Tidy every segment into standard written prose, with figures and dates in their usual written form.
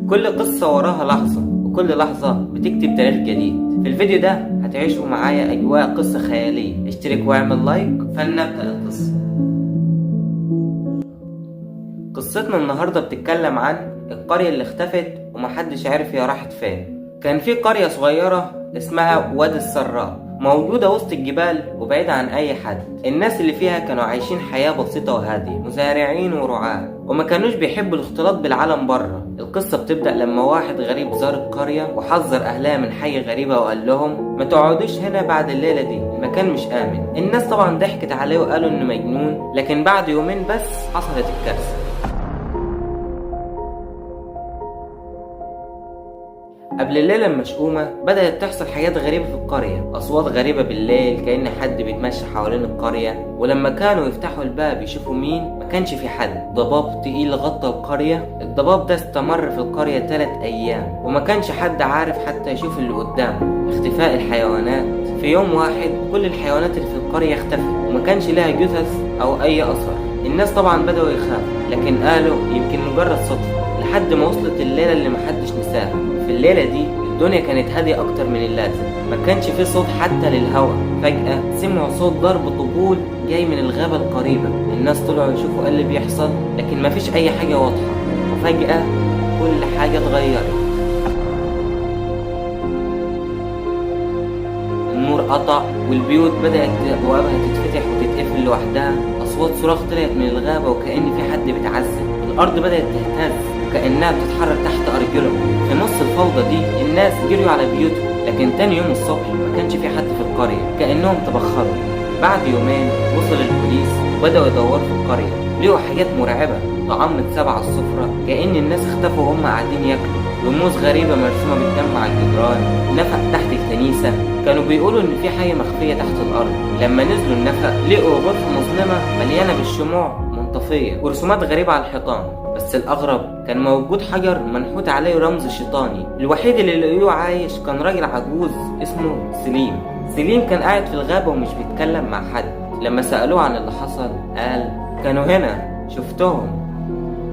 كل قصة وراها لحظة، وكل لحظة بتكتب تاريخ جديد. في الفيديو ده هتعيشوا معايا أجواء قصة خيالية. اشترك واعمل like. فلنبدأ القصة. قصتنا النهاردة بتتكلم عن القرية اللي اختفت ومحدش عارف هي راحت فين. كان في قرية صغيرة اسمها وادي السراب، موجودة وسط الجبال وبعيدة عن أي حد. الناس اللي فيها كانوا عايشين حياة بسيطة وهادية، مزارعين ورعاة، وما كانوش بيحبوا الاختلاط بالعالم بره. القصة بتبدأ لما واحد غريب زار القرية وحذر أهلها من حاجة غريبة وقال لهم ما تقعدوش هنا بعد الليلة دي، المكان مش آمن. الناس طبعا ضحكت عليه وقالوا إنه مجنون، لكن بعد يومين بس حصلت الكارثة. قبل الليلة المشؤومة بدأت تحصل حاجات غريبة في القرية، أصوات غريبة بالليل كأن حد بيتمشى حوالين القرية، ولما كانوا يفتحوا الباب يشوفوا مين ما كانش في حد. ضباب تقيل غطى القرية. الضباب ده استمر في القرية 3 أيام وما كانش حد عارف حتى يشوف اللي قدامه. اختفاء الحيوانات في يوم واحد، كل الحيوانات اللي في القرية اختفت وما كانش لها جثث أو أي أثر. الناس طبعا بدأوا يخافوا، لكن قالوا يمكن مجرد صدفة، لحد ما وصلت الليلة اللي محدش نساها. في الليلة دي الدنيا كانت هادية أكتر من اللازم، ما كانش في صوت حتى للهواء. فجأة سمعوا صوت ضرب طبول جاي من الغابة القريبة. الناس طلعوا يشوفوا ايه اللي بيحصل، لكن ما فيش أي حاجة واضحة. وفجأة كل حاجة اتغيرت، النور قطع والبيوت بدأت أبوابها تتفتح وتتقفل لوحدها. أصوات صراخ طلعت من الغابة وكأن في حد بيتعذب. الأرض بدأت تهتز وكأنها بتتحرك تحت أرجلهم. في نص الفوضى دي الناس جريوا على بيوتهم، لكن تاني يوم الصبح ما كانش في حد في القرية، كأنهم تبخروا. بعد يومين وصل البوليس وبدأوا يدوروا في القرية، لقوا حاجات مرعبة، طعام متساب على السفرة كأن الناس اختفوا وهم قاعدين ياكلوا، رموز غريبة مرسومة بالدم على الجدران، نفق تحت الكنيسة. كانوا بيقولوا إن في حاجة مخفية تحت الأرض. لما نزلوا النفق لقوا غرفة مظلمة مليانة بالشموع منطفية ورسومات غريبة على الحيطان. بس الأغرب كان موجود حجر منحوت عليه رمز شيطاني. الوحيد اللي لقيوه عايش كان راجل عجوز اسمه سليم. سليم كان قاعد في الغابة ومش بيتكلم مع حد. لما سألوه عن اللي حصل قال كانوا هنا، شفتهم،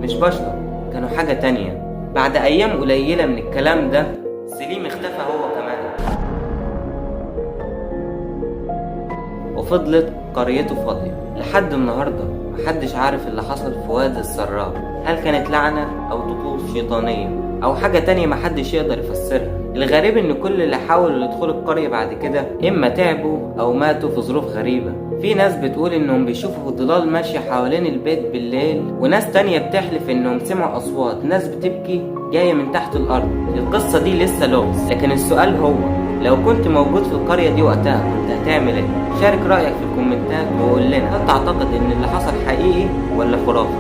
مش بشر، كانوا حاجة تانية. بعد أيام قليلة من الكلام ده سليم اختفى هو كمان، وفضلت قريته فاضية لحد النهاردة. محدش عارف اللي حصل في وادي السراب، هل كانت لعنة أو طقوس شيطانية أو حاجة تانية محدش يقدر يفسرها. الغريب إن كل اللي حاولوا يدخلوا القرية بعد كده إما تعبوا أو ماتوا في ظروف غريبة. في ناس بتقول إنهم بيشوفوا ظلال ماشية حوالين البيت بالليل، وناس تانية بتحلف إنهم سمعوا أصوات ناس بتبكي جاية من تحت الأرض. القصة دي لسه لغز، لكن السؤال هو لو كنت موجود في القرية دي وقتها كنت هتعمل ايه؟ شارك رأيك في الكومنتات وقول لنا هل تعتقد ان اللي حصل حقيقي ولا خرافة؟